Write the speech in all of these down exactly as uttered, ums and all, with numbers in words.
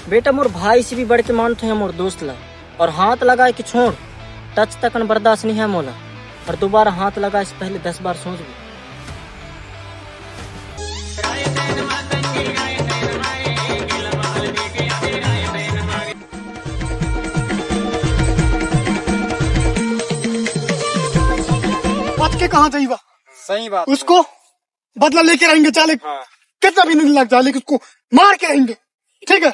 बेटा, मोर भाई से भी बढ़ के मानत हे मोर दोस्त ला। और हाथ लगाए के छोड़, टच तक बर्दाश्त नहीं है मोला। और दोबारा हाथ लगाए से पहले दस बार सोच भी। बच के कहाँ जाइबा? सही बात। उसको बदला लेके रहेंगे, चाले हाँ। कितना भी दिन लग जाए, लेकिन उसको मार के रहेंगे। ठीक है,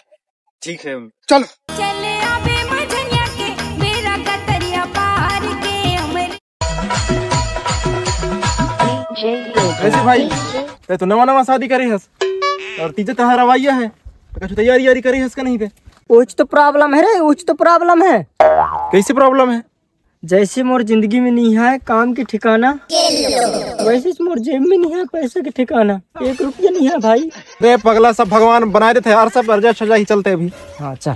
ठीक है। चलो। चले आवे मझनिया के बेरा गतरिया पार के हमरे। कैसे भाई, ते तो नवा नवा शादी करे हस और तीजा तहार अवइया है, तो कुछ तैयारी यारी करे हस का नहीं ते? उच तो प्रॉब्लम है रे, उच तो प्रॉब्लम है। कैसे प्रॉब्लम है? जैसे मोर जिंदगी में नहीं है काम के ठिकाना, वैसे मोर जेब में नहीं है पैसे के ठिकाना। एक रुपया नहीं है भाई। रे पगला, सब भगवान बनाए देते यार, सब अर्जा सजा ही चलते अभी। हाँ, चल।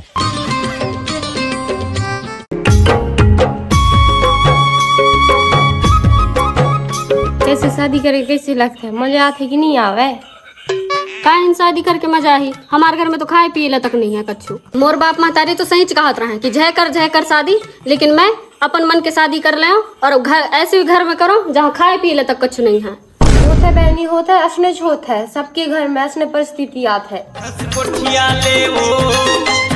कैसे शादी करे, कैसे लगता है, मजा आते कि नहीं आवे? काहे शादी करके मजा आही? हमार घर में तो खाए पिए ला तक नहीं है कच्छु। मोर बाप महतारी तो सही कहत रहे कि जय कर, जय कर शादी, लेकिन मैं अपन मन के शादी कर ले और घर, ऐसे भी घर में करो जहाँ खाए पिए ला तक कच्छु नहीं है। होत है बहनी, होत है, असने होत है, सबके घर में असने परिस्थिति आत है। कोठिया ले वो,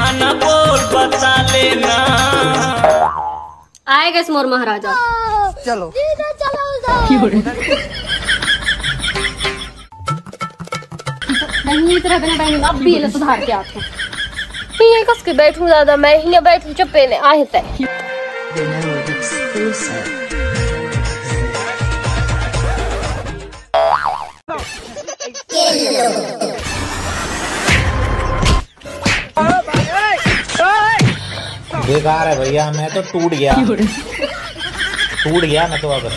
आना बोल बता लेना। आए गए मोर महाराजा। चलो। जीजा चलो उधर। नहीं, इतना बिना बहनी, अब भी ये सुधार के आते हैं। ये कस के बैठूं दादा, मैं ही बैठूं चुप्पे ने, आहे तय। बेकार है भैया, मैं तो टूट गया, टूट गया मैं तो। अब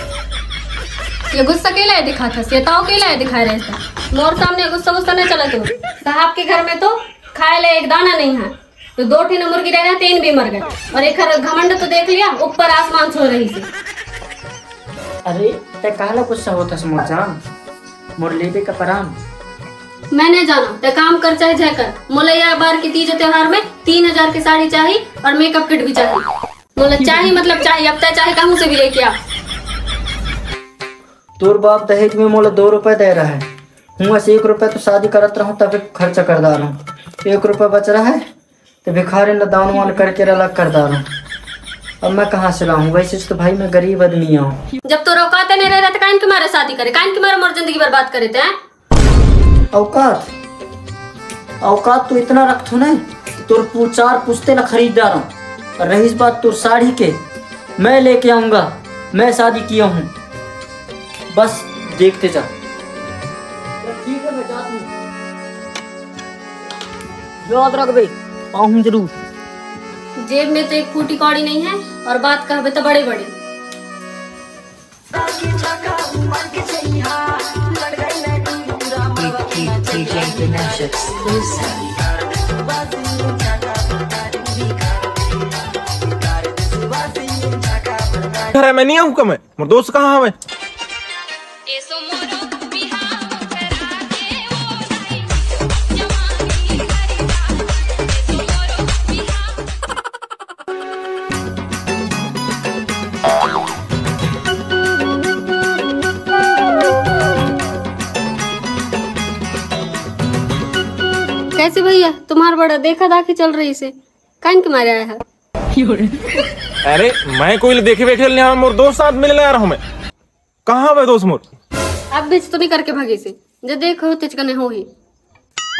ये गुस्सा केला है दिखा था, सेताओ केला है दिखा रहे थे। मोर सामने गुस्सा गुस्सा नहीं चला तू। साहब के घर में तो खाए ले एक दाना नहीं है, तो दो ठिन मुर्गी रह रहे, तीन भी मर गए। और एक घर घमंड तो देख लिया, ऊपर आसमान छो रही से। अरे, ते काला गुस्सा होता समोर जान, मोर लेबे का परान। मैं नहीं जाना, ते काम कर चाहे जय कर। मोला या बार की तीज त्योहार में तीन हजार की साड़ी चाहिए और मेकअप किट भी चाहिए। मोला चाहिए मतलब चाहिए, अब तय चाहे कहूँ से भी लेके आ। तोर बाप दहेज में मोला दो रुपए दे रहा है, हुआ से एक रुपए तो शादी करत रहूं तब खर्चा कर डालूं, एक रुपए बच रहा है तो भिखारी न दान वान करके अलग कर डालूं। अब मैं कहाँ से लाऊं? वैसे तो भाई मैं गरीब आदमी हूँ। जब तोर औकात नहीं रहे तो काइन के मारे शादी करे, काइन के मारे मोर जिंदगी बर्बाद करे ते हैं? औकात, औकात तो इतना रखथो ना कि तोर पू-, चार पुस्ते ला खरीद डालूं। और रही बात तोर साड़ी के, मैं लेके आऊंगा, मैं शादी किया हूँ, बस देखते जा। ठीक है, मैं जाता हूँ। याद रखबे, पाहूं जरूर। जेब में तो एक फूटी कौड़ी नहीं है और बात कहबे तो बड़े बड़े। घर में नहीं आऊँ का मैं, मोर दोस्त कहाँ हवे? कैसे भैया, तुम्हार बड़ा देखा दाखी चल रही से, कान के मारे आया है? अरे, मैं कोई देखे वेखे नहीं, मोर दोस्त साथ मिलने आ रहा हूँ मैं। कहाँ बे दोस्त मोर? अब बीच तो नहीं करके भागे से, जे देखो तेज कने हो ही।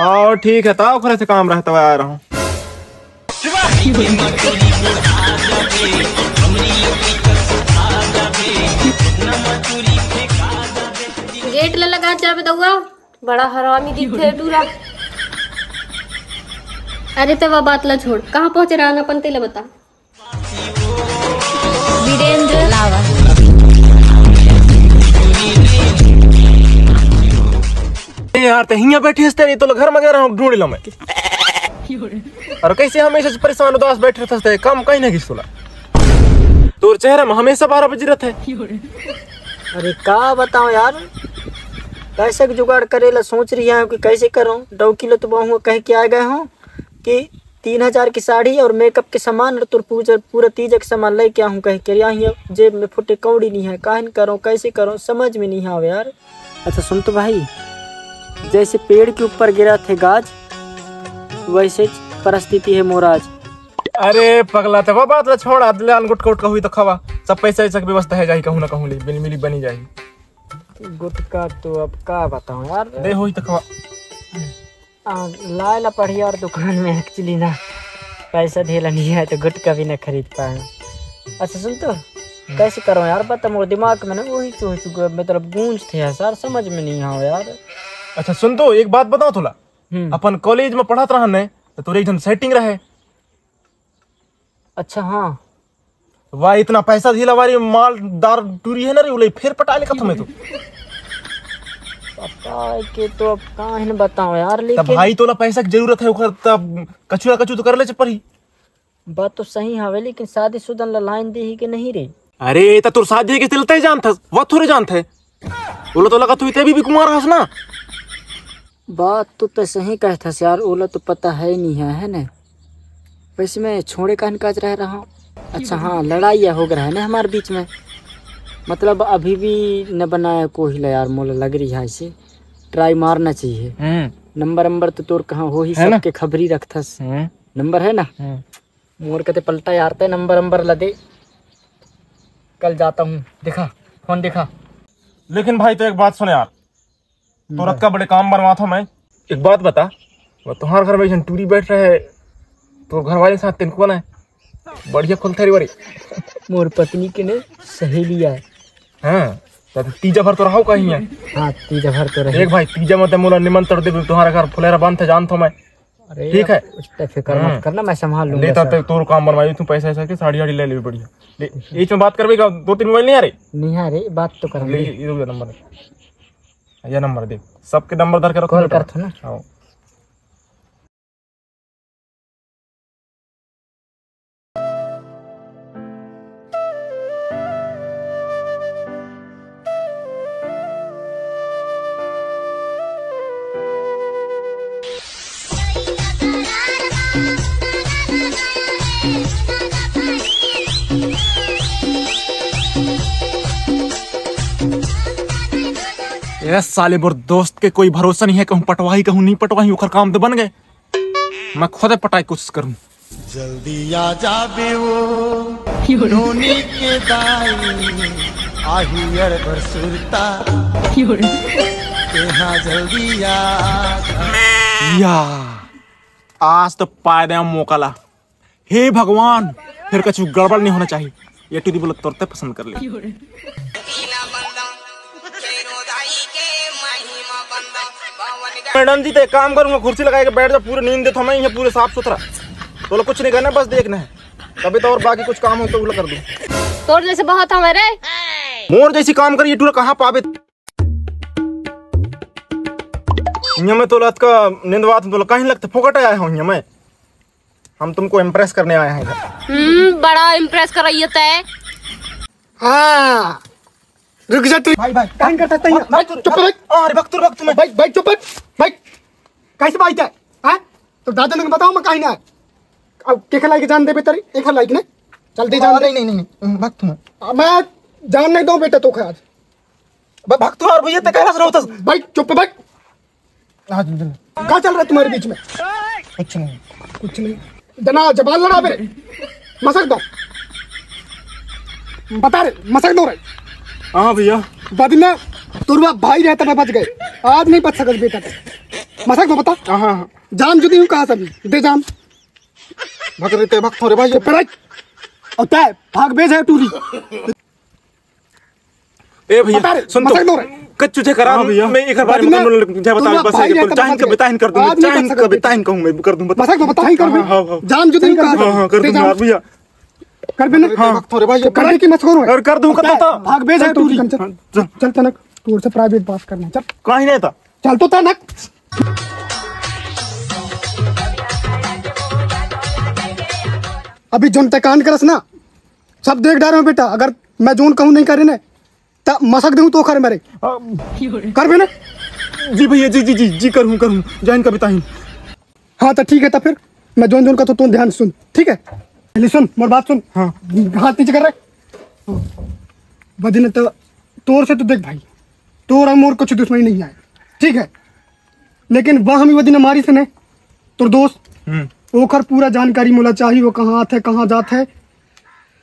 और ठीक है, ताव करे से काम रहता है, आ रहा हूँ। गेट ले लगा चाबे दउआ, बड़ा हरामी दिखथे टूरा। अरे ते वा बात ला छोड़, कहाँ पहुँचे रहन अपन तेला बता। वीरेंद्र लावा। ए यार, ते हियां बैठी हस तेरी, तो घर में गया रहा हूँ, ढूंढ लो मैं। और कैसे हमेशा से परेशान उदास बैठे रहते, काम कहीं ना किस तोला। तोर चेहरा में हमेशा बारह बज रहते। अरे का बताओ यार, पैसे के जुगाड़ करे ला सोच रही है कि कैसे करूँ। डौकी लो तो बहुआ कह के आ गए हूँ कि तीन हजार की साड़ी और मेकअप के सामान और तोर पूजा, पूरा तीजा के सामान लेके आहूँ कह के। यहाँ जेब में फुटे कौड़ी नहीं है, काहन करो, कैसे करो, समझ में नहीं आवे यार। अच्छा सुन तो भाई, जैसे पेड़ के ऊपर गिरा थे गाज, वैसे परिस्थिति है मोराज। अरे पगला, ते वो बात ला छोड़, अदले अन गुटका उटका हुई तो खवा, सब पैसा ऐसा की व्यवस्था है जाही, कहूँ ना कहूँ ले मिल मिली बनी जाही। गुटका तो अब का बताऊँ यार। दे होई तो खवा। आ, लाए ला पड़ी यार दुकान में actually ना, पैसा धेला नहीं है तो गुटका भी ना खरीद पाए। अच्छा सुन तो, कैसे करो यार, बता, मोर दिमाग में ना वही चो चुका, मतलब गूंज थे यार सर, समझ में नहीं आओ यार। अच्छा सुन तो, एक बात बताओ तोला। हम्म। अपन कॉलेज में पढ़त रहन ने, तो तोरे एक जन सेटिंग रहे। अच्छा हाँ। वाह, इतना पैसा धीला वाली मालदार टूरी है ना रे, उले फिर पटा ले कथम है तू। पटा के तो अब काहे न बताओ यार, तब लेकिन भाई तोला पैसा की जरूरत है, ओकर तब कछुआ कछू तो कर ले चपरी। बात तो सही हवे, लेकिन शादीशुदन ला लाइन दे ही के नहीं रे। अरे, त तोर शादी के चलते ही जानत हस, वो थोड़े जानत है। ओला तो लगत हुई ते अभी भी कुंवार हस ना। बात तो तै सही कहत हस यार, ओला तो पता है नहीं है, है ना? वैसे मैं छोड़े का इनकाज रह रहा हूँ। अच्छा हाँ, लड़ाई या हो रहा है ना हमारे बीच में, मतलब अभी भी न बनाया कोई ला यार, मोला लग रही है इसे ट्राई मारना चाहिए। हम्म। नंबर नंबर तो तोर कहाँ हो ही, है ना? सबके खबरी रखथस। हम्म। नंबर है ना? हम्म। मोर कते पलटा यार, ते नंबर नंबर ला दे, कल जाता हूँ। देखा, फोन देखा। लेकिन भाई तो एक बात सुन यार, तो रतका बड़े काम बनवा था मैं। एक बात बता, वो तुम्हारे घर में एक जन टूरी बैठ रहे, तो घर वाले के साथ तिनको ना बढ़िया खुलता रे बारी। मोर पत्नी के ने सहेली आए। हाँ, तो तीजा भर तो रहो कहीं है। हाँ, तीजा भर तो रहे। एक भाई, तीजा मत मोला निमंत्रण दे, तुम्हारे घर फुलेरा बंद थे, जानता हूँ मैं। अरे ठीक है। उस पे फिक्र मत करना, मैं संभाल लूंगा लेता सर। तो तोर काम बनवाई तू, पैसा ऐसा के साड़ी आड़ी ले ले बढ़िया। ले, ये इसमें बात करबे का, दो तीन मोबाइल नहीं आ रहे? नहीं आ रहे, बात तो कर ले। ये, ये नंबर है, ये नंबर देख, सबके नंबर धर के रखो कॉल बेटा। कर थो ना। हाँ। ए साले, मोर दोस्त के कोई भरोसा नहीं है, कहूँ पटवाही, कहूँ नहीं पटवाही, ओखर काम तो बन गए। मैं खुद पटाए कोशिश करूँ। जल्दी आ जाबे वो नोनी के दाई, आही अड़बर सुरता। तेहा जल्दी आ जा। या, आज तो पाए दे मौका ला। हे भगवान, फिर कछु गड़बड़ नहीं होना चाहिए। ये टूरी बोला तुरते पसंद कर ले। मैडम जी, तो एक काम करूंगा, कुर्सी लगा के बैठ जा, पूरे नींद देता मैं, ये पूरे साफ सुथरा। बोलो, कुछ नहीं करना, बस देखना है। तभी तो और बाकी कुछ काम हो तो वो कर दूं। तोर जैसे बहुत हमारे। मोर जैसी काम करिए, टूरा कहाँ पावे? इहाँ मैं तोला अतका निंदवात हूँ, तोला काहीं लगथे फोकट आय हूँ इहाँ मैं? हम तुमको इम्प्रेस करने आए हैं इधर। हम्म, बड़ा इम्प्रेस करइया तैं। हाँ, रुक जा तू। भाई, भाई, काहीं करता तैं? भाई, भाई, चुप रह। अरे, भक्तुर, भक्तुर, मैं भाई, भाई, चुप रह। भाई, कइसे भाई तैं? हाँ? तो दादा ने बताओ, मैं काहीं ना। अब केखर लाइक जान देबे तेरी? एखर लाइक ने? चल दे जान दे। नहीं, नहीं, नहीं, नहीं, भक्तुर मैं। अब मैं जान नहीं दूँ बेटा तोका आज। ब-, भक्तुर अउ भैया, तैं कहला से रहो तस। भाई, चुप रह भाई। हाँ, जी, जी। का चल रहा है तुम्हारे बीच में? कुछ नहीं। कुछ नहीं। जना जबान लड़ा बे। मसक दो। बता रे, मसक दो रे। हाँ भैया। बदना, तोर बाप भाई रहता ना बच गए। आज नहीं बच सकत बेटा तैं। मसक दो, बता। हाँ, हाँ, हाँ। जान जुदी हूँ कहाँ से अभी? दे जान। भग रे, तैं भग थोरे भाई। चुप रह। अउ तैं भाग बे जाए टूरी। ए भैया, बता रे, सुन तो। मसक दो रे। कच्चू जे करा, हाँ भैया। मैं एकर बारे में बदना, कोनो जे बता, तोर बता, भाई रहता ना बच गए। जान के बताहिन कर दूँ, आज नहीं जान बच सकत के बेटा। बताहिन कहूँ मैं, कर दूँ, बता। मसक दो, बताहिन कर दूँ। हाँ, हाँ, हाँ। जान जुदी हूँ कहाँ से? हाँ, हाँ, कर दे दूँ जान। यार भैया। कर बे ना? हाँ। तो करे कि मत करो। और कर दूँ, कर दूँ तो। भाग बे जा चल तू टूरी। चल, हाँ, चल। चल तनक, तोर से प्राइवेट बात करना है, चल। काहे नहीं था? चल तो तनक। अभी जोन तैं कांड करस ना, सब देख डारे हूँ बेटा। अगर मैं जोन कहूँ नहीं करे ना, त मसक देहूँ तोका रे। आ, कर बे ना। जी भैया, जी, जी, जी, जी, करहूँ, करहूँ। जान के बताहिन। हाँ, त ठीक है, त फिर मैं जोन जोन कहथों, तोन ध्यान से सुन, ठीक है? पहले सुन, मोर बात सुन। हाँ। हाथ नीचे कर रे। बदना, त तोर से तो देख भाई, तोर अउ मोर कुछ दुश्मनी नहीं आय, ठीक है? लेकिन वह हम वो दिन मारिस ने, तोर दोस्त, हम्म। ओकर पूरा जानकारी मोला चाही, वो कहाँ आथे, कहाँ जाथे,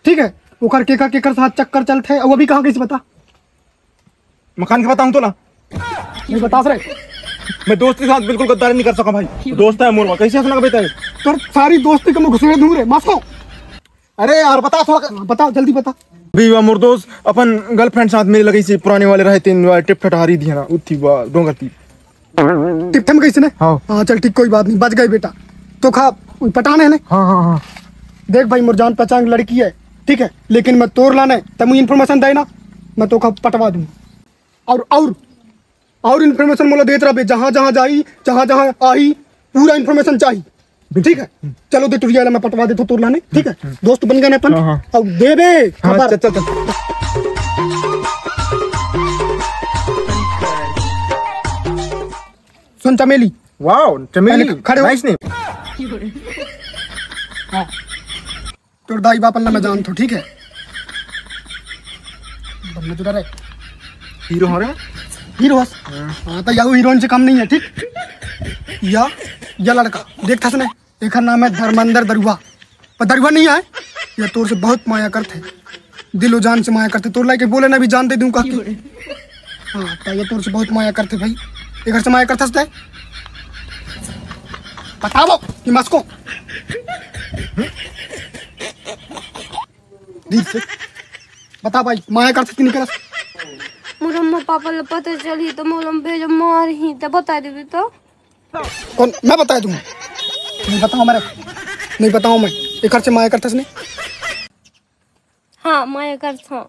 ठीक है? ओकर केकर केकर साथ चक्कर चलथे, अउ अभी कहाँ कइसे बता? मकान के बताऊं तोला? नहीं बतास रे। मैं दोस्त के साथ बिल्कुल गद्दारी नहीं कर सका भाई। दोस्त है मोर, कैसे हंसना का बेटा है? तोर सारी दोस्ती को मैं घुसेड़ दूं रे, मास्को। अरे यार, बता थोड़ा। हाँ, बता, जल्दी बता। भी हुआ मोर दोस्त अपन गर्लफ्रेंड साथ मिले लगे, इसी पुराने वाले रहे तीन बार टिप ठटहारी दिया ना, उत्थी वा डोंगर ती। टिप ठम कैसे ने? हाँ। हाँ, चल ठीक, कोई बात नहीं, बच गए बेटा। तोका पटाना है ने? हाँ, हाँ, हाँ। देख भाई, मोर जान पहचान लड़की है, ठीक है, लेकिन मैं तोर लाने तमु इन्फॉर्मेशन दे ना, मैं तोका पटवा दूं। और, और, और इन्फॉर्मेशन मोला देत रहबे, जहाँ जहाँ जाई, जहाँ जहाँ आई, पूरा इन्फॉर्मेशन चाहिए, ठीक है? चलो दे टुरिया ला, मैं पटवा देता तोर लाने, ठीक है? दोस्त बन गए ना अपन। हाँ, हाँ। अब देबे हाँ, खबर। चल, चल, चल। सुन चमेली। वाओ, चमेली। पहले खड़े हो। Nice name। हाँ। तोर दाई बाप ला मैं जानथों, ठीक है? बन्ना चुदा रे। हीरो हो रे? हीरो हस? हाँ। हाँ, तो याहू हीरोइन से कम नहीं है, ठीक? या, या लड़का, देखथस ने, एकर नाम है धर्मेंद्र दरुआ। पर दरुआ नहीं है, ये तोर से बहुत माया करथे, दिलो जान से माया करथे। तोर लाइक बोले ना भी जान दे दूं काकी। हाँ, तो ये तोर से बहुत माया करथे भाई। एकर से माया करथस तैं? बताओ कि मस्को। धीरे से। बता भाई, माया करथस कि नहीं करस? मोर अम्मा पापा ला पता चलही तो मोला भेज मारही, त बता देबे तो। कौन? मैं बता दूं। नहीं बताऊं मैं। नहीं बताऊं मैं। एकर से माया करथस नहीं? हाँ, माया करथों।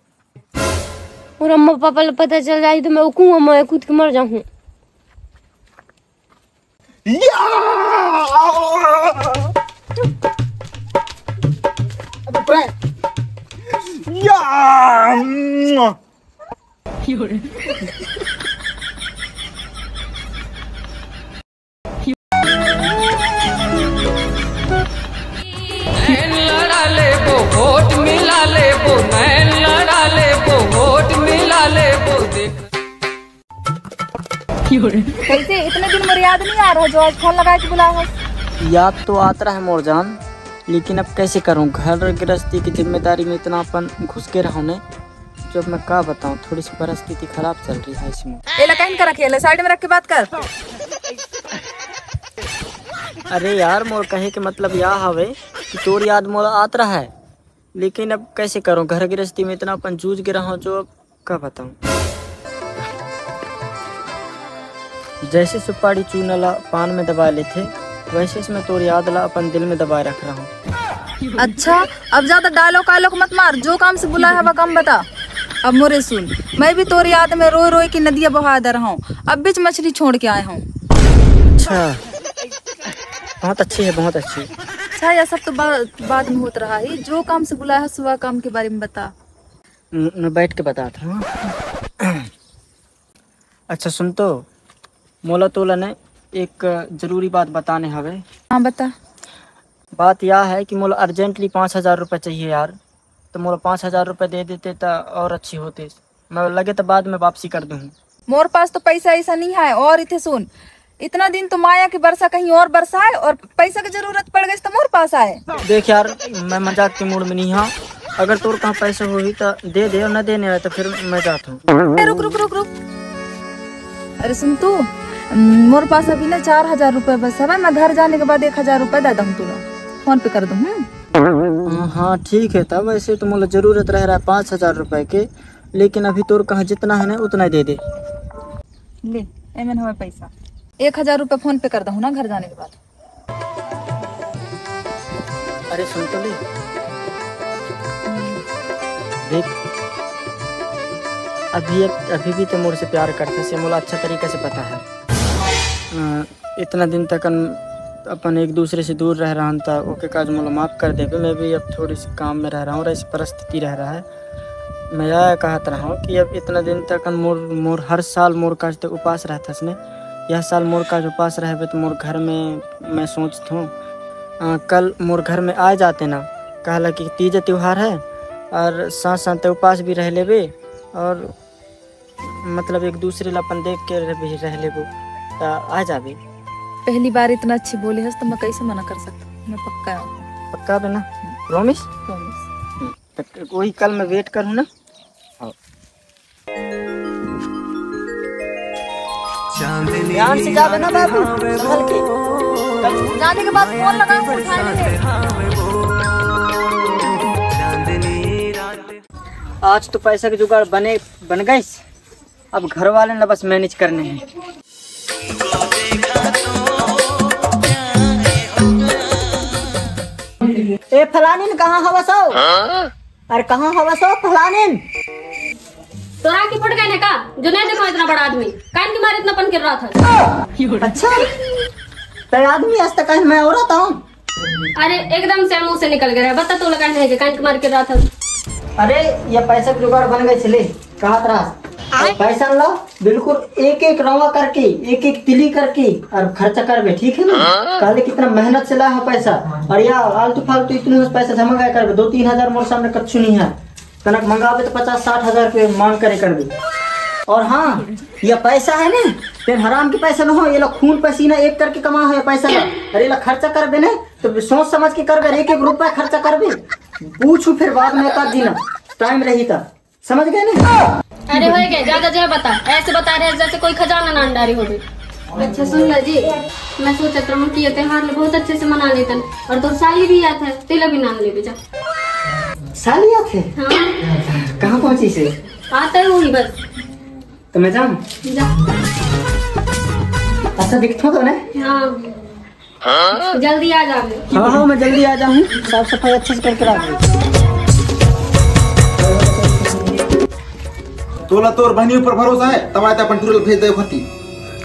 मोर अम्मा पापा ला पता चल जाही तो मैं ओ कुआं में कूद के मर जाहूं। या! अबे prank। या! नैन लड़ा लेबो, होठ मिला लेबो, नैन लड़ा लेबो, होठ मिला लेबो, देख। कैसे इतने दिन मोर याद नहीं आ रहा जो आज फोन लगा के बुला हो? याद तो आता रहा मोर जान, लेकिन अब कैसे करूं, घर गृहस्थी की जिम्मेदारी में इतना अपन घुस के रहो ने, जो अब मैं का बताऊं, थोड़ी सी परिस्थिति खराब चल रही है इसमें। एला कहीं का रखिए, ले side में रख के बात कर। अरे यार, मोर कहे के मतलब या हवे कि तोर याद मोला आत रहा है, लेकिन अब कैसे करूं, घर गृहस्थी में इतना अपन जूझ के रहो जो अब का बताऊं। जैसे सुपारी चूना ला पान में दबा लेथे, वैसे से मैं तोर याद ला अपन दिल में दबाए रख रहा हूँ। अच्छा, अब ज्यादा dialogue वायलॉग मत मार, जो काम से बुलाया है वह काम बता। अब मोरे सुन, मैं भी तोर याद में रोई रोई की नदिया बहा दे रहा हूँ। अब बीच मछली छोड़ के आया हूँ। अच्छा, बहुत अच्छी है, बहुत अच्छी। अच्छा, यह सब तो बा-, बाद में होत रहा है। जो काम से बुलाया है, वह काम के बारे में बता। न, न बैठ के बताता हूँ। अच्छा सुन तो, मोला तोला ने एक जरूरी बात बताने हवे। हाँ, बता। बात यह है कि मोला अर्जेंटली पाँच हजार रुपये चाहिए यार, तो मोला पाँच हजार रुपये दे देते तो और अच्छी होती। मैं लगे तो बाद में वापसी कर दूँ। मोर पास तो पैसा ऐसा नहीं है। और इथे सुन, इतना दिन तो माया की वर्षा कहीं और बरसाए और पैसा की जरूरत पड़ गई तो मोर पास आए। देख यार, मैं मजाक के मूड में नहीं हाँ। अगर तोर कहाँ पैसा होही तो दे दे, और न देने आए तो फिर मैं जाता हूँ। ए, रुक, रुक, रुक, रुक। अरे सुन तू, मोर पास अभी ना चार हजार रुपये बस है, मैं घर जाने के बाद एक हजार रुपये दे दूँ तुला, फोन पे कर दूँ। हम्म। हाँ, ठीक है। तब वैसे तो मोला जरूरत रह रहा है पाँच हजार रुपये के, लेकिन अभी तोर कहाँ जितना है ना, उतना ही दे दे। ले, एमन हवे पैसा, एक हजार रुपये फोन पे कर दहूँ ना घर जाने के बाद। अरे सुन तो ले, देख, अभी अभी भी तो मोर से प्यार करता से, मोला अच्छा तरीका से पता है। अ, इतना दिन तक अपन एक दूसरे से दूर रह रहन था, ओके काज मोला माफ कर देबे। मैं भी अब थोड़ी सी काम में रह रहा हूँ और ऐसी परिस्थिति रह रहा है। मैं यह कहत रहा हूँ कि अब इतना दिन तक मोर मोर हर साल मोर काज तो उपास रहता ने, यह साल मोर काज उपास रहबे तो मोर घर में मैं सोचत हूँ, अ, कल मोर घर में आ जाते ना, कहला कि तीज त्योहार है और साथ साथ उपास भी रह लेबे और मतलब एक दूसरे ला अपन देख के रह, भी रह लेबो, त आ जाबे। पहली बार इतना अच्छी बोले हस तो मैं कैसे मना कर सकता हूँ? मैं पक्का हूँ। पक्का बे ना? प्रॉमिस? प्रॉमिस। हम्म, त वही कल मैं वेट करूँ ना। हाँ। ध्यान से जाबे ना बाबू, संभल के। कल जाने के बाद फोन लगा, उठा ले। आज तो पैसा के जुगाड़ बने, बन गइस। अब घर वाले ना बस मैनेज करने हैं। ए फलानिन, कहाँ हवस हो? अरे कहाँ हवस हो फलानिन? तोरा की फट गए ने का? जो नहीं देखो इतना बड़ा आदमी, कान के मारे इतना पन कर रहा था। अच्छा, ते आदमी आज तक मैं औरत हूँ। अरे एकदम से मुंह से निकल गया, बता तू लगा नहीं के कान के मार के रहा था। अरे ये पैसा के जुगाड़ बन गए छले, कहा रहा। पैसा ला बिल्कुल एक एक रवा करके, एक एक तिली करके और खर्चा करबे, ठीक है ना? कहले कितना मेहनत से ला है पैसा, और या आलतू फालतू इतने पैसा जमा गया करबे, दो तीन हजार मोर सामने कच्छु नहीं है। कनक मंगाबे तो पचास साठ हजार रुपये मांग करे करबे। और हाँ, ये पैसा है ना, तेन हराम के पैसा न हो, ये ला खून पसीना एक करके कमा है पैसा ला। अरे ला खर्चा करबे ना, तो सोच समझ के करबे, एक एक रुपया खर्चा करबे। पूछू फिर बाद में एक आध दिन, टाइम रही था, समझ गए ना? अरे हो गए, ज्यादा जय बता, ऐसे बता रहे जैसे कोई खजाना नान डारी हो। अच्छा सुन ला जी, मैं सोचत रहूँ कि ये त्योहार में बहुत अच्छे से मना लेतन, और तो साली भी याद है, तेला भी नान ले बेटा। साली याद है? हाँ। कहाँ पहुँची से? आता है वही बस। तो मैं जाऊँ? जा। अच्छा दिखता तो ना? हाँ। जल्दी आ जाओगे। हाँ हाँ, मैं जल्दी आ जाऊँ, साफ सफाई अच्छे से करके रख। तोला तोर बहनी ऊपर भरोसा है, तब आए अपन टूरल भेज दे खती।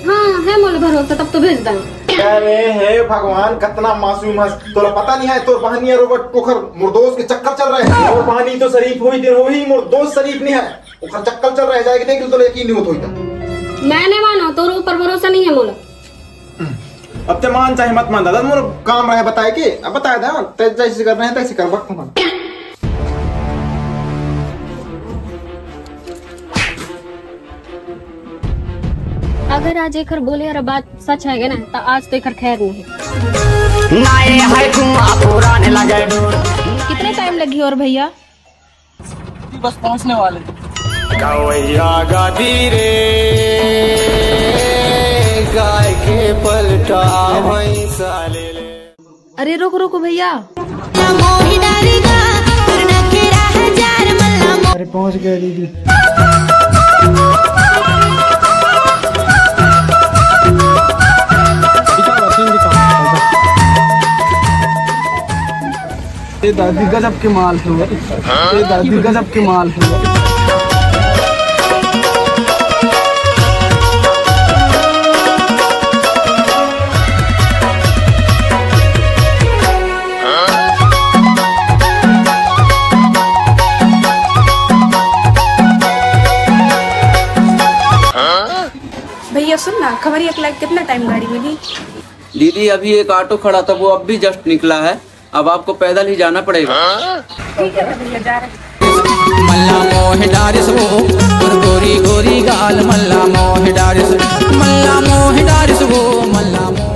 हाँ, है मोला भरोसा, तब तो भेज दें। अरे हे भगवान, कितना मासूम हस। तोला पता नहीं है, तोर बहनी है रोबोट, ओखर मोर दोस्त के चक्कर चल रहे हैं। मोर बहनी तो शरीफ हुई दिन हुई, मोर दोस्त शरीफ नहीं है, ओखर चक्कर चल रहे जाएगी, देख ले, तोला यकीन नहीं होत होई। मैं नहीं मानो, तोर ऊपर भरोसा नहीं है मोला। अब ते मान चाहे मत मान दादा, मोर काम रहे बताए के, अब बताए दा, ते जैसे कर रहे हैं तैसे कर, वक्त हमारा। अगर आज एकर बोले वाला बात सच है ना, तो आज तो एकर खैर नहीं है। ना ये है धुआं पुराने लगे डोर। कितने टाइम लगी और भैया? बस पहुंचने वाले। गवैया गादी रे, गाय के पलटा भैंसा ले ले। अरे रुक रुक भैया। अरे पहुंच गए दीदी। ये दादी गजब के माल है। ये दादी गजब के माल है। सुन ना, खबरिया के लायक कितना टाइम गाड़ी मिली? दीदी, अभी एक ऑटो खड़ा था, वो अब भी जस्ट निकला है। अब आपको पैदल ही जाना पड़ेगा। ठीक है भैया, जा रहे हैं। मल्ला मोह डारिस वो, तोर गोरी गोरी गाल। मल्ला मोह डारिस, मल्ला मोह डारिस वो, मल्ला मोह।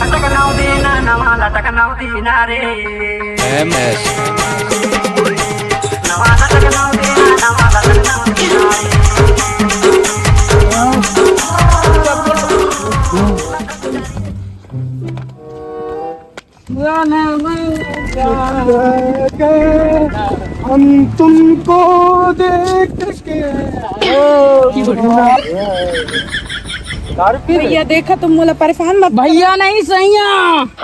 लटक नाव देना, नवा लटक नाव देना रे। M S. नवा लटक नाव देना, नवा लटक नाव देना रे। हम तुमको देख के। दारू पी रहे? भैया, देखा तुम, मोला परेशान मत। भैया नहीं सैया।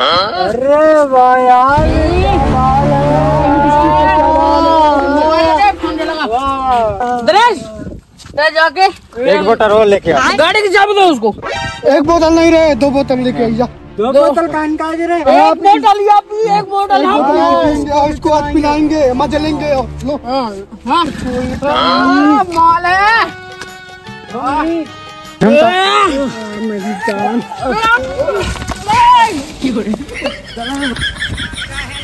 अरे वाह यार, ये क्या बात है? वाह। दरेश, ले जाके एक बोतल और लेके आ। गाड़ी की चाबी दो उसको। एक बोतल नहीं रहे, दो बोतल लेके आई जा। दो बोतल कान का दे रहे? एक बोतल या पी, एक बोतल हम पी। और इसको आज पिलाएंगे, मजा लेंगे। लो। हाँ, हाँ। हाँ, माल है। हाँ। ए! मेरी जान।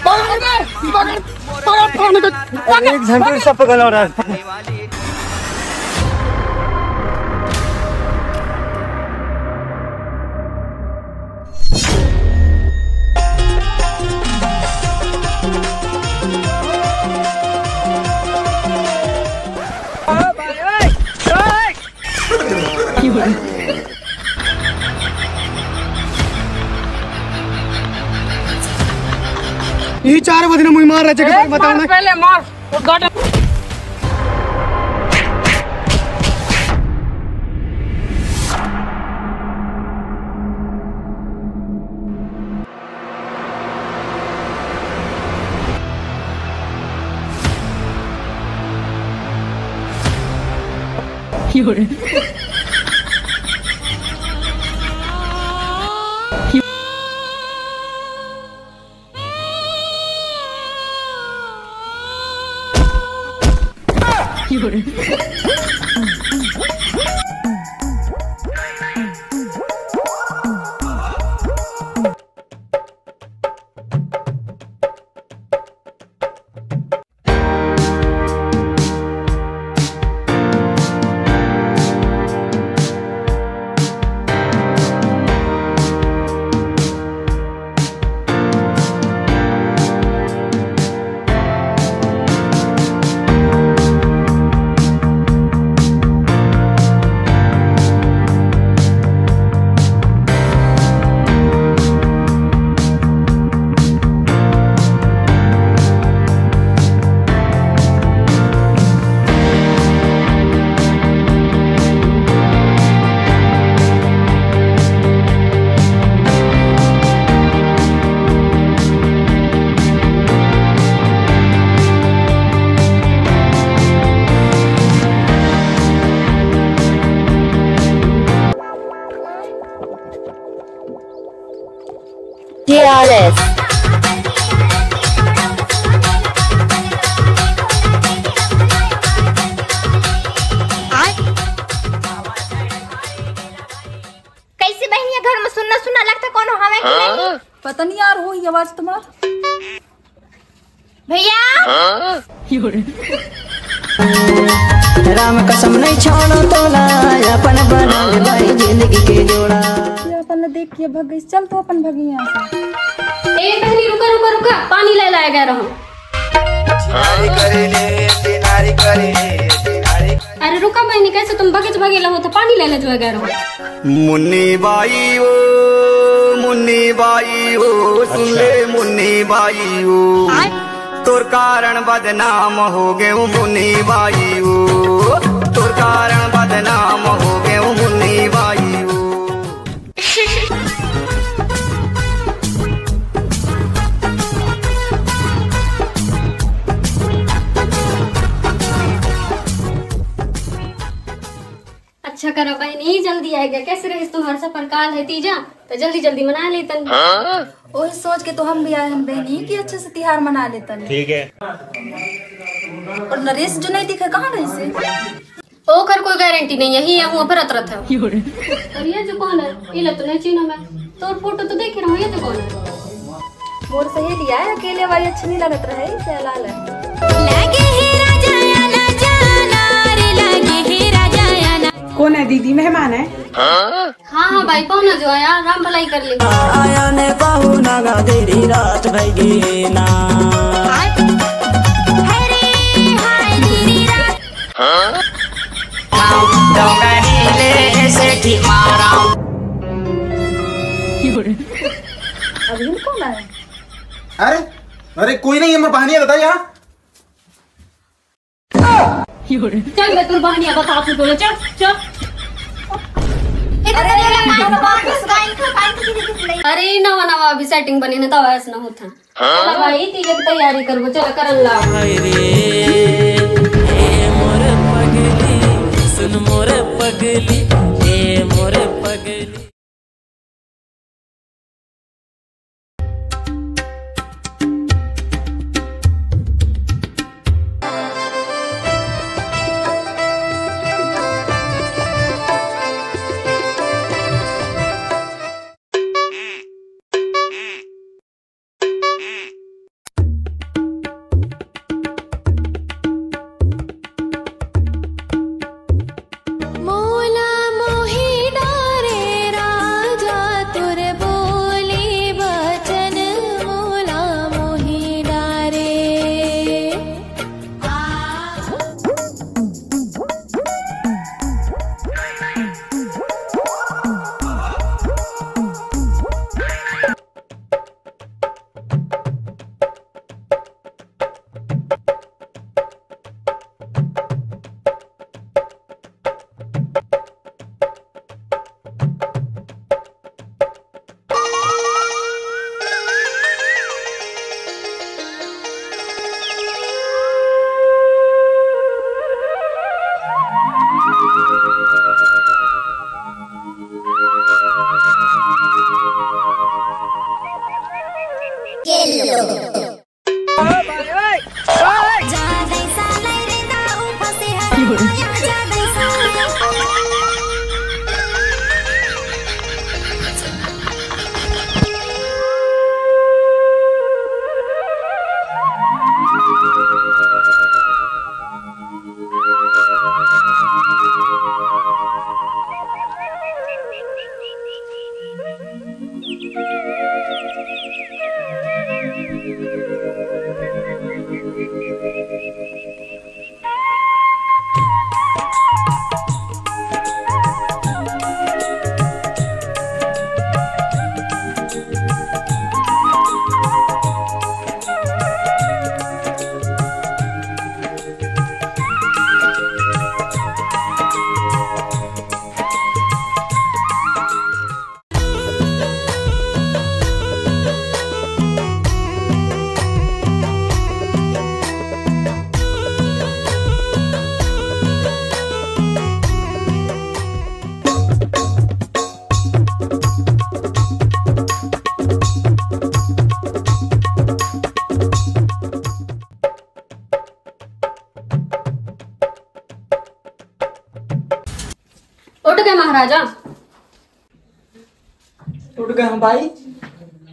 पकड़, पकड़, पकड़, पकड़। एक घंटे से पकड़ रहा है। ये चार बदने मुझे मार रहे थे, ए, बताओ मार, ना। पहले मार। के आर एस। कैसे बहनिया घर में सुन्ना सुन्ना लगता, कौन हवे कि नहीं? पता नहीं यार, हो ये आवाज तुम्हारा। भैया। राम कसम नहीं छोड़ो तोला, अपन बना ले भाई जिंदगी के जोड़ा। ये अपन देख के भग गई, चल तो अपन भगी यहाँ से। ए बहनी, रुका, रुका, रुका, पानी ले लाया गया रहूं। अरे रुका बहनी, कैसे तुम भगे भगेला हो तो पानी ले ले जो गया रहूं। मुन्नी बाई ओ, मुन्नी बाई ओ, सुन ले मुन्नी बाई ओ। तोर कारण बदनाम हो गए मुन्नी बाई ओ, तोर कारण बदनाम हो गए मुन्नी बाई ओ। अच्छा करा बहनी, जल्दी आ गया। कैसे रहिस तुम्हारा सफर? काल है तीजा, तो जल्दी जल्दी मना लेतन। ओही सोच के तो हम भी आए हन बहनी कि अच्छे से तिहार मना लेतन। ठीक है। और नरेश जो नहीं दिखे, कहाँ रहिसे? ओकर कोई गारंटी नहीं, यही है, हुआ फिरत रहत है। अरे ये जो कौन है? ये ले तो नहीं चीनो मैं। तोर फोटो तो देखे रहूं, ये जो कौन है? मोर सहेली आय, अकेले वाली अच्छी नहीं लागत रहे, चला ले। लागे हे राजा या ना जाना रे, लागे हे राजा या ना। कौन है दीदी, मेहमान है? हाँ हाँ भाई, पाहुना जो आया, राम भलाई कर ले। आया ने पाहुना गा, देरी रात भई गे ना। अरे हाय, देरी रात। डोंगरी ले सेठी मारा। अभी कौन आया? अरे, अरे कोई नहीं है, मैं बहनिया बता यहाँ। चल, मैं तोर बहनिया बता, तू तोरे, चल, चल। अरे, अरे, नवा नवा अभी सेटिंग बनी ना, तब ऐसा ना होता। चला भाई, तीजे की तैयारी करबो, चला करन ला। हाय रे, ए मोर पगली, सुन मोर पगली, ए मोर पगली। मोला मोहि डारे राजा, तोर बोले बचन मोला मोहि डारे। उठ गए महाराजा। उठ गए हम भाई।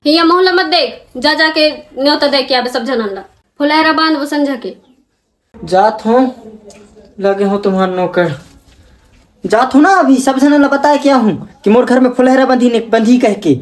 हिया मुँह ला मत देख, जा जाके न्योता दे के आबे सब झनन ला। फुलहरा बांध वो संझा के। जात हूँ, लगे हूँ तुम्हार नौकर। जात हूँ ना, अभी सब झनन ला बताए क्या हूँ कि मोर घर में फुलहरा बंधी ने, बंधी कह के।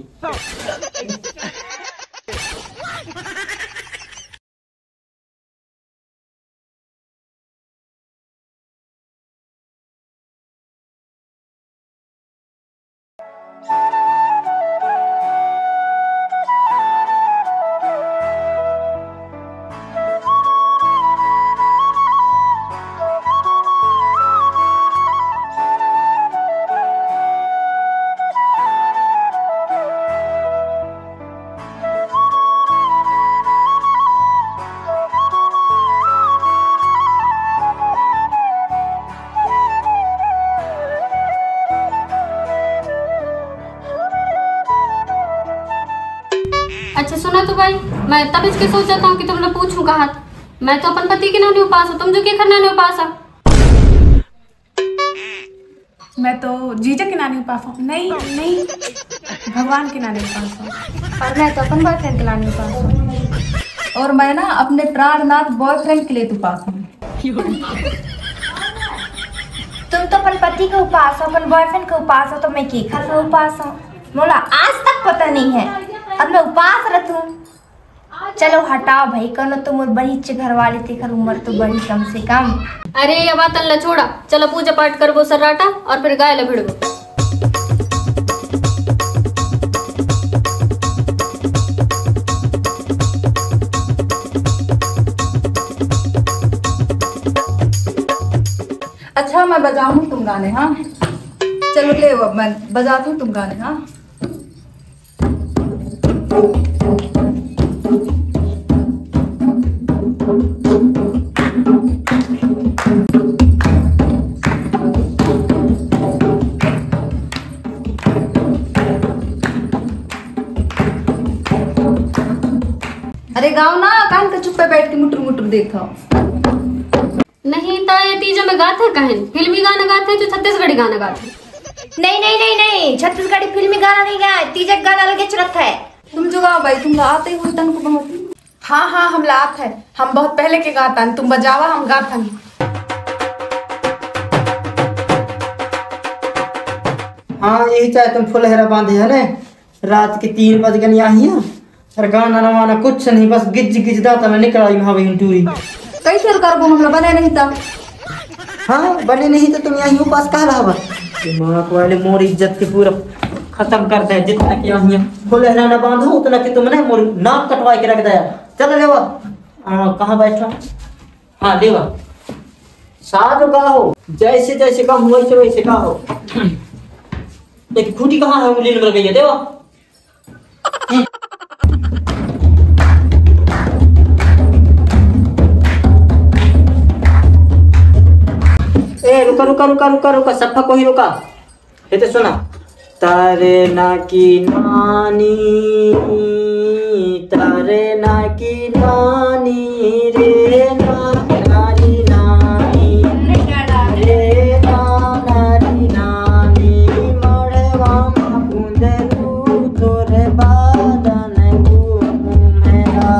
अच्छा सुना तो भाई, मैं तब इसके सोच जाता हूँ कि तुमने पूछूं कहा। मैं तो अपन पति के ना नहीं उपास हूँ, तुम जो के करना नहीं उपास है। मैं तो जीजा के नानी उपास हूँ। नहीं, नहीं, भगवान के नानी उपास हूँ। और मैं तो अपन बॉयफ्रेंड के नानी उपास हूँ। और मैं ना अपने प्राणनाथ बॉयफ्रेंड के लिए उपास हूँ। तुम तो अपन पति के उपास हो, अपन बॉयफ्रेंड के उपास हो, तो मैं केखर के उपास हूँ? मोला आज तक पता नहीं है। और मैं उपास रहती हूँ। चलो हटाओ भाई, कौनो तो मोर बहिच घरवाली, तेकर उम्र तो बड़ी कम से कम। अरे, ये बातन ला छोड़ा, चलो पूजा पाठ करबो सर्राटा और फिर गाय ला भिड़बो। अच्छा, मैं बजाऊँ तुम गाने, हाँ? चलो ले, अब मैं बजाती हूँ तुम गाने, हाँ? अरे गाओ ना, कान के चुप्पे बैठ के मुटुर मुटुर देखा। नहीं तो ये तीजा में गात है कहन, फिल्मी गाना गात है जो छत्तीसगढ़ी गाना गात है। नहीं, नहीं, नहीं, नहीं, छत्तीसगढ़ी फिल्मी गाना नहीं गाए, तीजा के गाना अलगे चलत है। तुम जो गाओ भाई, तुम गाते हो तन को बहुत। हाँ, हाँ, हम लात है, हम बहुत पहले के गाता है, तुम बजावा, हम गाता है। हाँ, यही चाहे तुम फुलहरा बांधे है ने, रात के तीन बज गए यहाँ, और गाना न वाना कुछ नहीं, बस गिज गिज दाता में निकल आई महावीर टूरी। कैसे करबो, हमला बने नहीं था। हाँ, बने नहीं तो तुम यहाँ उपास कह रहा बा? दिमाग वाले मोर इज्जत के पूरा खत्म कर दे, जितना कि यहाँ फुलहरा न बांधो उतना कि तुमने मोर नाक कटवा के रख दिया। चल लेवा, आ, कहाँ बैठा? हाँ लेवा, साधु का हो, जैसे जैसे का हो वैसे वैसे का हो। एक खूंटी कहाँ है, उंगली नंबर गई है, देवा। ए, रुका, रुका, रुका, रुका, रुका, सफा कोई रुका। ये तो सुना। तारे ना की नानी, तारे ना की नानी रे, ना, नानी, नानी रे, ना, नानी, नानी, मड़वा मा कुंदरू तोरे बादन घूमेला।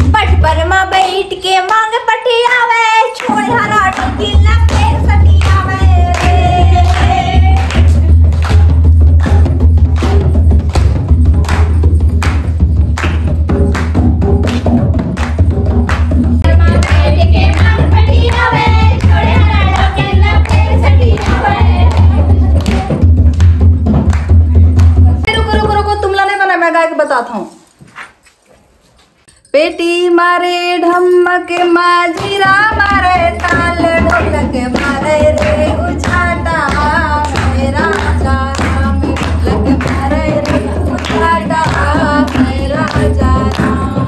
पटपर मा बैठ के मांग पटियावे, छोड़ हरा टिकिला फेर सटियावे रे। रुको, रुको, रुको, तुमला नहीं बना, मैं गा के बताता हूँ। पेटी मारे ढमक, माजीरा मारे ताल, ढोलक मारे रे उछाटा, हे राजा राम। ढोलक मारे रे उछाटा, हे राजा राम।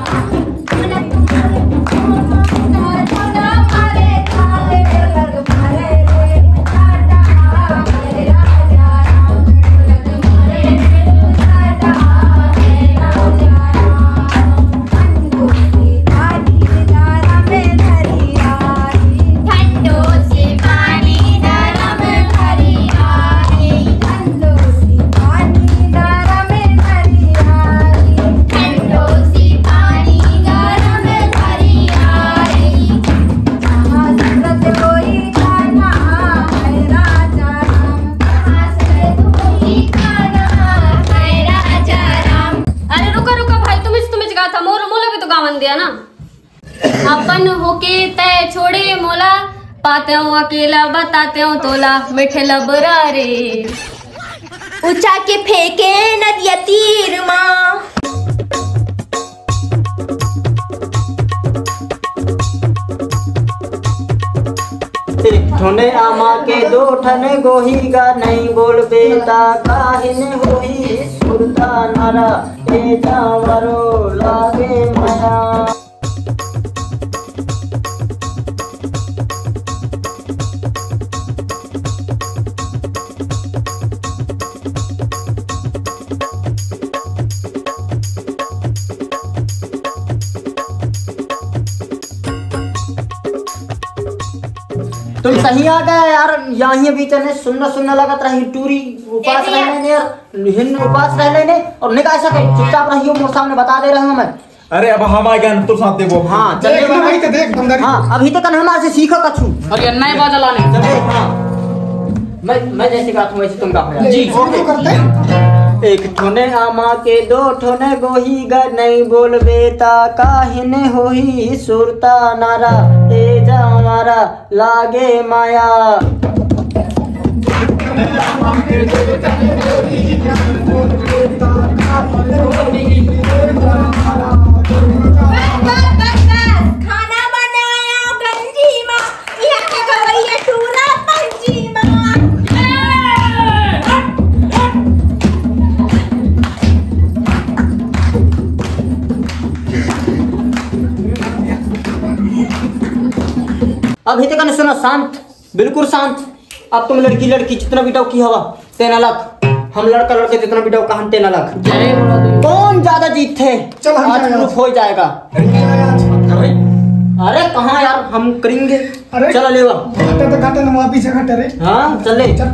अरे रुका, रुका भाई, तुम इस, तुम इस गाता, मोर, मोला भी तो गावन दिया ना। अपन होके तय छोड़े मोला, पाते हो अकेला, बताते हो तोला, मिठे लबरा रे। उछा के फेंके नदिया तीर मा। एक ठोने आमा के दो ठन गोही गा, नहीं बोलबे ता काहिन होही सुरता नारा, ए जावरो लागे मया। तुम सही आ गए यार, यहीं बीच में सुन्ना सुन्ना लगत रही टूरी, उपास रह लेने यार, हिन उपास रह लेने और निकाल सके, चुपचाप रहियो, मोर सामने बता दे रहे हूँ मैं। अरे अब हम आ गए, हम तो साथ देबो। हाँ, चल देख ना भाई, तो देख, बंदर। हाँ, अभी तक हमारे से सीखो कछु। और ये नए बाजा लाने। चलो, हाँ। मैं, मैं जैसे गाता हूँ, वैसे तुम गाओ यार। जी। शुरू तो करते हैं। एक ठोने आमा के दो ठोने गोही ग नहीं बोलबे ता काहिने होही सुरता नारा ए जावारा लागे माया। बस, बस, बस, बस। खाना बनाया गंजी माँ, यहाँ के गवैया टूरा पंजी माँ। अभी तक नहीं सुना, शांत। बिल्कुल शांत। अब तुम लड़की लड़की जितना भी डौकी हवा, तेना लग। हम लड़का लड़के जितना भी डौका हम तेना लग। जय बोलो। कौन ज्यादा जीतथे? चल, हम आज जाएगा। प्रूफ हो जाएगा। अरे, अरे, कहाँ यार, हम करेंगे। अरे, चला लेवा। घाटे तो घाटे ना, वहाँ पीछे घाटे रे। हाँ, चले। चल।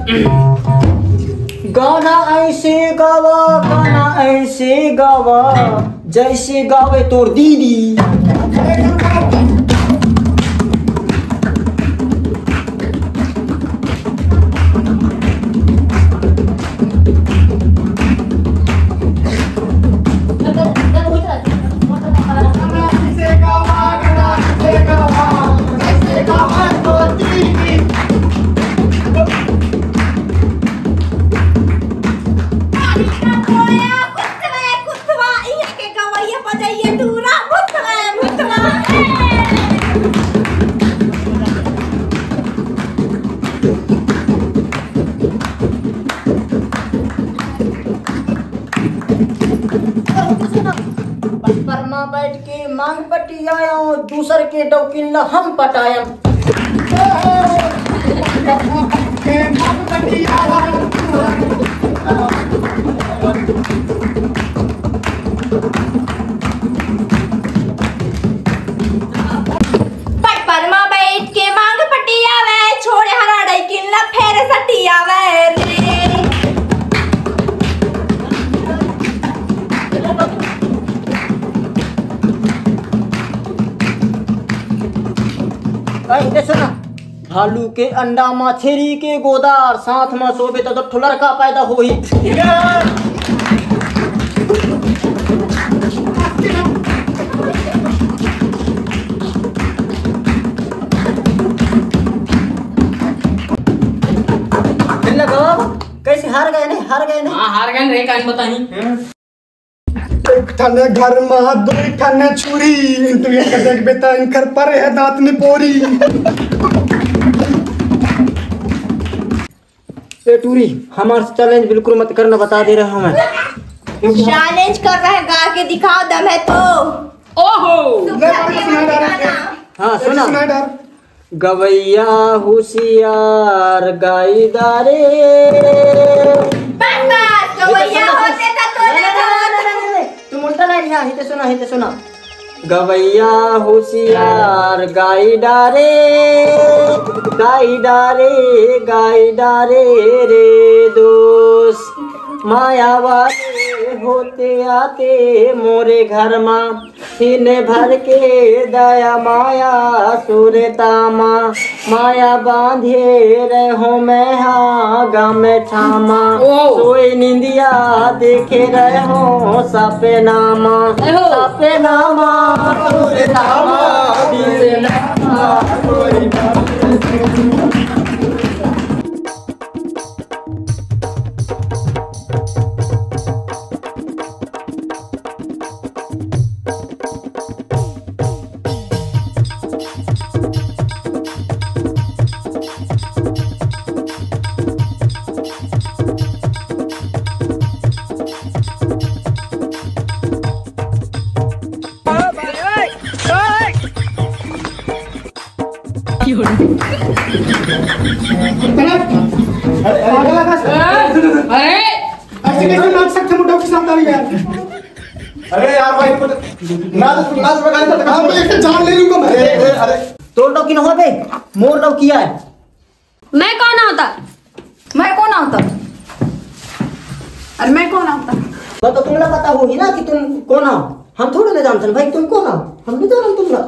गाना ऐसे गावा, गाना ऐसे गावा, जैसे गावे तोर दीदी। परमा बैठ के मांग पटियायो, दूसर के डौकिन ला हम पटायम। पटपरमा बैठ के मांग पटियावे, छोड़े हरा डैकिन ला फेर सटियावे रे। ए, इधर सुना। भालू के अंडा, मछरी के गोदार, साथ म सोबे त दो ठो लड़का पैदा होही। फिर लगाओ, कैसे हार गए नहीं, हार गए नहीं। हाँ, हार गए रे, कान बताही। एक ठन घर मा दुई ठन छुरी, इंटरव्यू के देखबे त इनकर परे है दांत निपोरी। ए टूरी, हमार से चैलेंज बिल्कुल मत करना, बता दे रहा हूँ मैं। चैलेंज कर रहा है, गा के दिखाओ, दम है तो। ओहो। तुम ले, सबके बड़े सुना मुंह डाल। दिखाना। हाँ, सुना। सुना डाल। गवैया हुसियार गाई डारे। बस, बस, गवैया होते त तोरे नहीं, नहीं, नहीं, नहीं, नहीं, नहीं, नहीं। तुम उल्टा लाइन, यहाँ, हिते सुना, हिते सुना। गवैया हुसियार गाई डारे, गाई डारे, गाई डारे रे दोस। माया वाले होते आते मोरे घर मा, दिन भर के दया माया सुरता मा, माया बांधे रहो मैं हा गमछा मा। ओ। सोई निंदिया देखे रहो सपना मा, ए हो। सपना मा सुरता मा, दिन पागल है बस। अरे, ऐसे कैसे नाच सकते हो डॉक्टर साहब, ताली यार। अरे यार भाई, कुछ नाच, नाच में गाने तो हम तो एक जान ले लूंगा मैं। अरे, अरे, अरे। तोर डौकी न होबे, मोर डौकी आय। मैं कौन होता? मैं कौन होता? अरे मैं कौन होता? मैं तो तुमला पता होही ना कि तुम कौन हो। हम थोड़ी ना जानते भाई तुम कौन हो। हम नहीं जानते तुमला।